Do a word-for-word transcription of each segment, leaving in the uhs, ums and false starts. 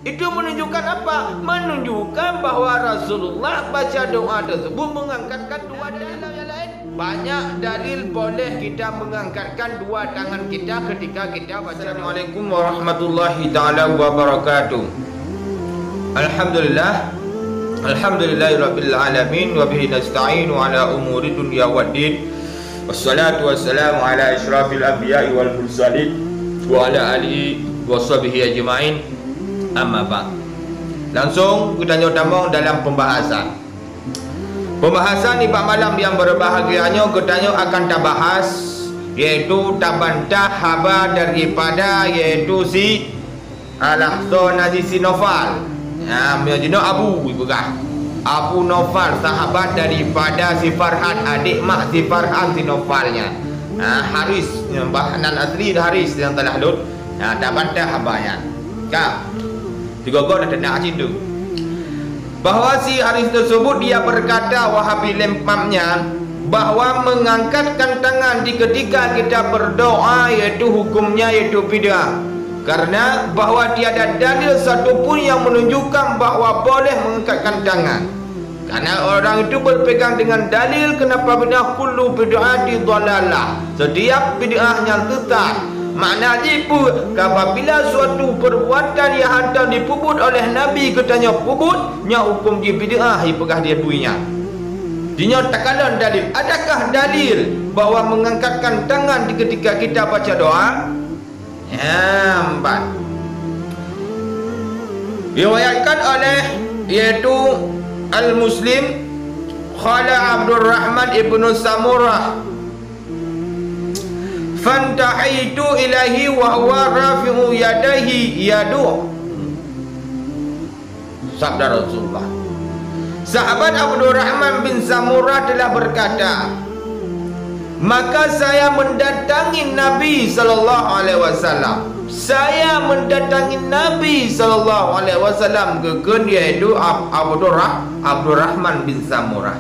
Itu menunjukkan apa? Menunjukkan bahwa Rasulullah baca doa tersebut mengangkatkan dua dalil yang lain. Banyak dalil boleh kita mengangkatkan dua tangan kita ketika kita baca. Assalamualaikum warahmatullahi taala wabarakatuh. Alhamdulillah. Alhamdulillahirabbil alamin, wa bihi nasta'inu ala umuri dunya waddin. Wassalatu wassalamu ala asyrafil anbiya'i wal mursalin wa ala alihi wa sahbihi ajma'in. Amma ba'd. Langsung geutanyoe tamong dalam pembahasan. Pembahasan nibak malam nyang berbahagia nyoe geutanyoe akan tabahas, yaitu tabantah haba daripada, yaitu si Al-Ahsa, na si, si Naufal. Ha, meunyoe jinoe Abu ipeugah. Abu Naufal, sahabat daripada si Farhan, adik mak si Farhan si Naufal nyan. Ha, Haris, bah nan asli Haris nyang salah lôn. Ha, tabantah haba nyan. Ka. Tiga-tiga na teunak situ. Bahwa si Haris tersebut dia berkata, Wahabi lempam nyan, bahwa mengangkatkan tangan di ketika kita berdoa, yaitu hukumnya yaitu bid'ah. Karena bahwa tiada dalil satu pun yang menunjukkan bahwa boleh mengangkatkan tangan. Karena orang itu berpegang dengan dalil, kenapa bid'ah, kullu bid'ati dhalalah. Setiap bid'ah nyang sesat. Makna jih peue? Apabila suatu perbuatan nyang hantom dipeubuet oleh Nabi geutanyoe peubuet, nyoe huköm jih bid'ah, ipeugah di donya. Jinoe takalon dalil. Adakah dalil bahwa mengangkatkan tangan di ketika kita baca doa? Nyan ban. Riwayatkan oleh, yaitu Al-Muslim, qala Abdurrahman ibnu Samurah, "Fantahaitu ilaihi wa huwa rafi'u yadaihi yad'u." Sabda Rasulullah. Sahabat Abdurrahman bin Samurah telah berkata, "Maka saya mendatangi Nabi sallallahu alaihi wasallam." Saya mendatangi Nabi sallallahu alaihi wasallam, geukheun yaitu Ab-, Abdurrah-, Abdurrahman bin Samurah.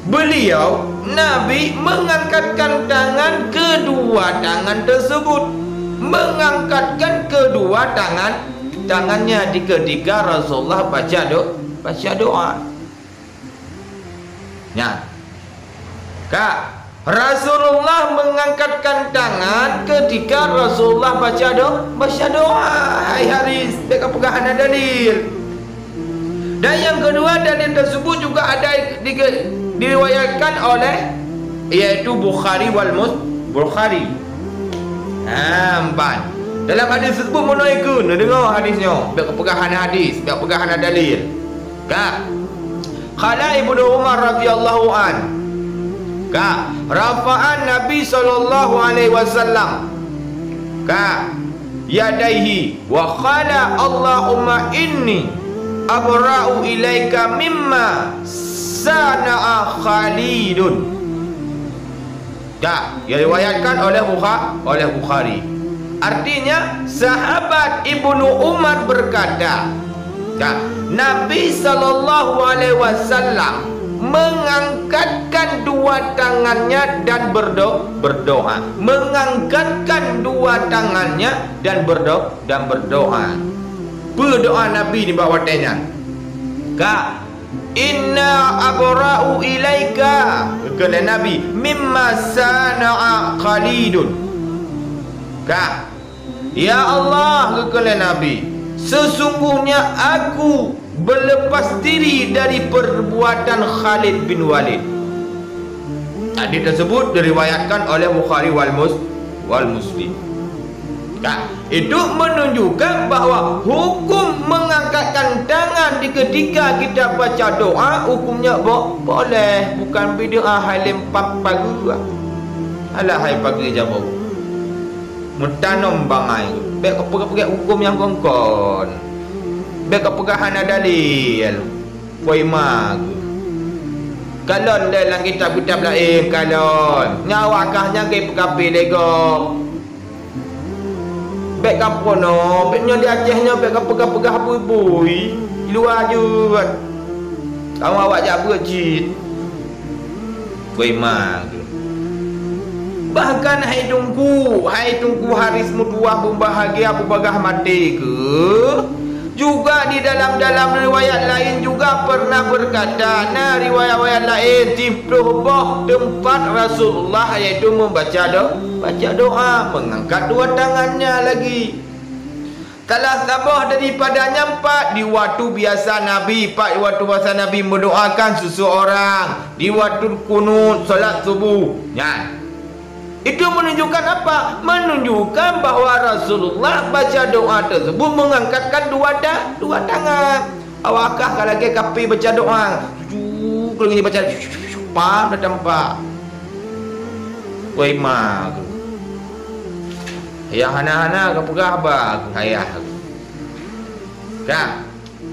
Beliau, Nabi, mengangkatkan tangan, kedua tangan tersebut, mengangkatkan kedua tangan, tangannya di ketika Rasulullah baca do-, baca doa. Nyan. Ka, Rasulullah mengangkatkan tangan ketika Rasulullah baca do-, baca doa. Hai Haris, bèk kapeugah hana dalil. Dan yang kedua, dalil tersebut juga ada di-, diriwayatkan oleh, yaitu Bukhari wal Mus-, Bukhari. Ha, ban. Dalam hadis tersebut meunoe kheun, neudeungoe hadis nyoe. Bèk kapeugah hana hadis, bèk kapeugah hana dalil. Ka. Qala Ibnu Umar radhiyallahu an. Ka. Rafa'an Nabi sallallahu alaihi wasallam. Ka. Yadaihi wa qala, "Allahumma inni abra'u ilaika mimma sana'a Khalidun." Ka, diriwayatkan oleh Bukha-, oleh Bukhari. Artinya, sahabat Ibnu Umar berkata, ka, Nabi sallallahu alaihi wasallam mengangkatkan dua tangannya dan berdo-, berdoa. Mengangkatkan dua tangannya dan berdo-, dan berdoa. Peue doa Nabi nibak watèe nyan? Ka, "Inna abra'u ilaika," geukheun lé Nabi, "mimma sana'a Khalidun." Ka, "Ya Allah," geukheun lé Nabi, "sesungguhnya aku berlepas diri dari perbuatan Khalid bin Walid." Hadis tersebut diriwayatkan oleh Bukhari wal Mus-, wal Muslim. Ka, itu menunjukkan bahwa hukum mengangkatkan tangan di ketika kita baca doa, hukumnya bo-, boleh, bukan bid'ah, hai lempam pageue. Alah hai pageue jameun. Meutanom bangai. Bèk kapeugah-peugah hukum nyang kon-kon. Bèk kapeugah hana dalil. Koi ma geuh. Kalon lé lam kitab-kitab laén, kalon. Nyawa kah nyang geupeukapé lé gob. Bèk kapono, bèk nyoe di Aceh nyoe bèk kapeugah-peugah bui-bui. Di luwa jeuet. Kamu awak jak beuet cit. Koi ma geuh. Bahkan hai Teungku, hai Teungku Haris meutuwah beubahgia beubagaih maté geuh. Juga di dalam-dalam riwayat laén juga pernah berkata, na riwayat-riwayat laén, siplôh boh teumpat Rasulullah, yaitu membaca do-, baca doa, mengangkat dua tangannya lagi. Salah saboh daripada nyan pat, di waktu biasa Nabi, pat di waktu biasa Nabi mendoakan seseorang, di waktu kunut salat subuh. Nyan. Itu menunjukkan apa? Menunjukkan bahwa Rasulullah baca doa tersebut mengangkatkan dua ta-, dua tangan. Awakah ka lagèe kafe baca doa. Ju, kalau gini baca, pam dah tampak. Wai ma. Ya hana-hana ka peugah ba ayah. Kan?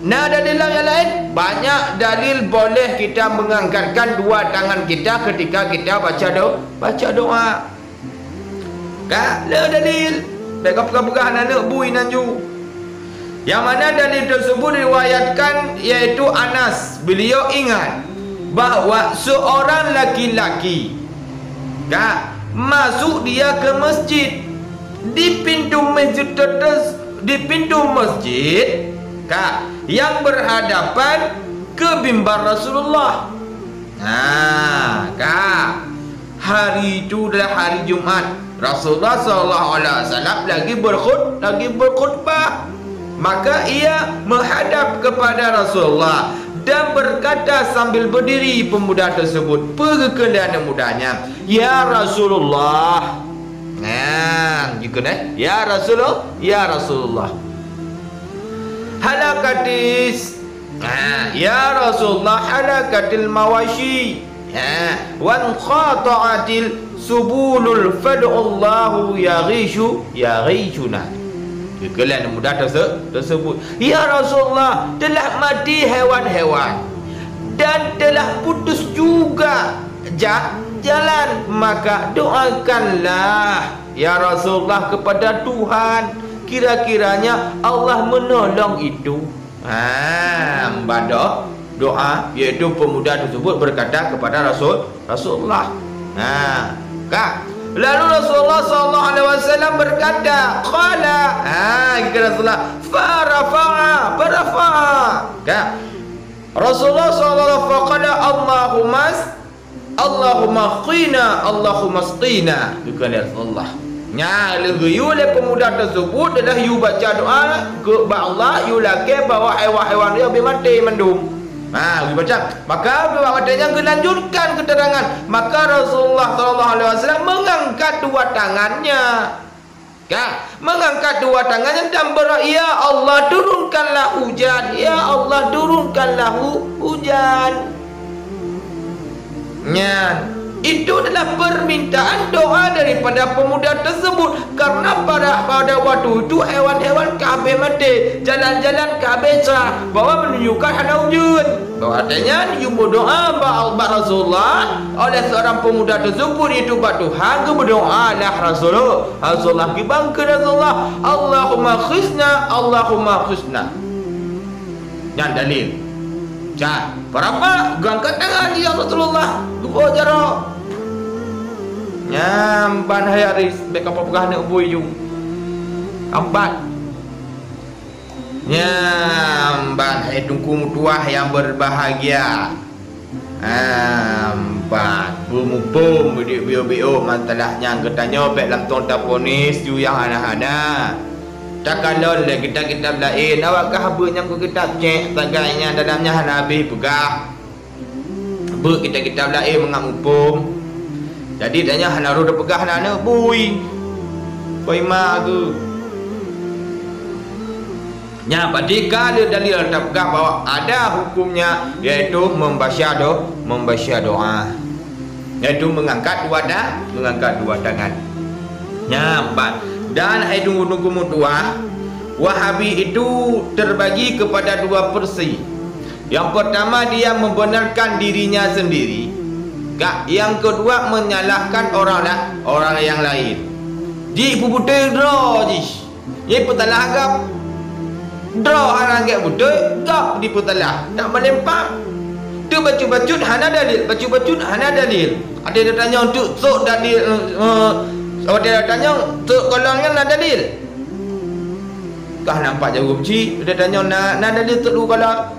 Na dalil lam yang lain? Banyak dalil boleh kita mengangkatkan dua tangan kita ketika kita baca do-, baca doa. Ka? Le dalil. Bèk ka peugah-peugah aneuk bui nan ju. Yang mana dalil tersebut riwayatkan, yaitu Anas. Beliau ingat bahwa seorang laki-laki, ka, masuk dia ke masjid. Di pintu masjid tetes-, di pintu masjid, ka, yang berhadapan ke mimbar Rasulullah. Ha, ka. Hari itu adalah hari Jumat. Rasulullah sallallahu alaihi wasallam lagi berkhut-, lagi berkhutbah. Maka ia menghadap kepada Rasulullah dan berkata sambil berdiri pemuda tersebut, peugah keu aneuk muda nyan, "Ya Rasulullah." Nah, gitu deh. "Ya Rasulullah, ya Rasulullah." Halakatis. Nah, "Ya Rasulullah, halakatil mawashi." Ha, "Wan qata'atil subulul fad'ullahu yaghishu, yaghishuna." Keukeulayan muda terse-, tersebut, "Ya Rasulullah, telah mati hewan-hewan dan telah putus juga ja-, jalan, maka doakanlah, ya Rasulullah, kepada Tuhan, kira-kiranya Allah menolong itu." Ha, membaca doa, yaitu pemuda tersebut berkata kepada Rasul, Rasulullah. Ha, ka. Lalu Rasulullah sallallahu alaihi wasallam berkata, qala, ha, kata Rasulullah, "Farafa'a, farafa'a." Ka. Rasulullah sallallahu alaihi wasallam faqala, "Allahumma s-, Allahumma qina, Allahumma sqina." Bukan ya Rasulullah. Nya, lheuh geuyue lé pemuda tersebut adalah yue baca doa keu bak Allah, yue lakée bahwa hewan-hewan nyoe beu maté mandum. Ha, geubaca. Maka bak watée nyan geulanjutkan keuterangan. Maka Rasulullah sallallahu alaihi wasallam mengangkat dua tangannya. Ka, mengangkat dua tangannya dan berdoa, "Ya Allah, turunkanlah hujan. Ya Allah, turunkanlah hu-, hujan." Nyan, itu adalah permintaan doa daripada pemuda tersebut. Karena pada, pada waktu itu hewan-hewan ka habéh maté, jalan-jalan ka habéh srah, bahwa menunjukkan hana ujeuen. Bahwa watée nyan, yue meudoa bak, bak Rasulullah, oleh seorang pemuda tersebut, yaitu bak Tuhan, geumeudoalah Rasulullah. Rasulullah geubangkeue Rasulullah, "Allahumma khizna, Allahumma khizna." Nyan dalil. Cah, peurapa geuangkat tangan, ya Rasulullah, geuboh jaroe. Nyan ban hai Haris, bèk kapeugah aneuk bui ju. Ambat. Nyan ban hai Teungku meutuah nyang berbahagia. Ambat, beumuphom beudiek biôh-biôh masalah nyan geutanyoe bèk langsong taponis ju nyang hana-hana. Takalon lé kitab-kitab laén, awak kah beuet nyang keu kitab cék sagai nyan dalam nyan hana habéh peugah. Beuet kitab-kitab laén mangat muphom. Jadi, tanyoe hana rôh tapeugah na aneuk bui. Bui ma geuh. Nyan, berarti ka lheueh dalil tapeugah bahwa ada hukumnya, yaitu membaca do-, membaca doa. Yaitu mengangkat dua ta-, mengangkat dua tangan. Nyan, ban. Dan hai Teungku-teungku meutuah, Wahabi itu terbagi kepada dua versi. Yang pertama, dia membenarkan dirinya sendiri. Ka, yang kedua, menyalahkan orang la-, orang yang lain. Jih peubeutôi droe jih. Jih peusalah gob. Droe hana gét beutôi, gob jipeusalah. Tak meulempang. Tu bacut-bacut hana dalil, bacut-bacut hana dalil. Ada ditanya untuk sok dalil, eh, eh, ada ditanya untuk kolong nyan na dalil. Kah nampak jaroe cit, dia tanya, na, na dalil telu kala.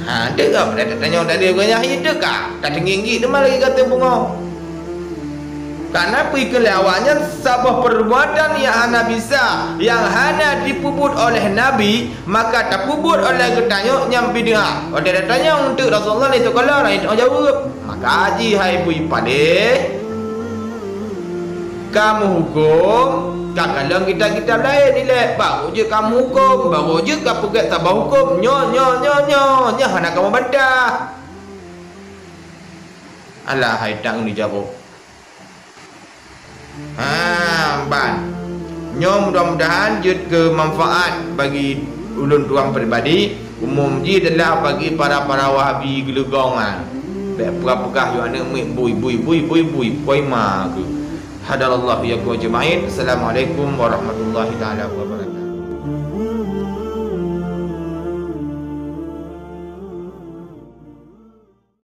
Ha, teuka pada tanya dalil gaya itu kah? Ka teungginggi teuma lagi kata bungo. Karena peue keu lé awaknyan saboh perbuatan yang hana bisa, yang hana dipeubuet oleh Nabi, maka tapeubuet oleh geutanyoe nyang bid'ah. Watée tanya untuk Rasulullah itu kala, lain jaweueb. Maka jih hai bui padeh. Ka meuhuköm, ka kalon kitab-kitab laén ilée, baru jeuet ka meuhuköm, baru jeuet ka peugét saboh huköm, nyoe, nyoe, nyoe, nyoe, nyoe hana kamoe bantah. Alah hai tang dijaweueb. Ha, ban. Nyoe mudah-mudahan jeuet keu manfaat bagi ulôn tuan pribadi. Umum jih adalah bagi para-para Wahabi geuleugong nyan. Bék peugah-peugah yue aneuk miet bui, bui, bui, bui, bui, poima keuh. Hadanallahu iyyakum ajmain. Assalamualaikum warahmatullahi taala wabarakatuh.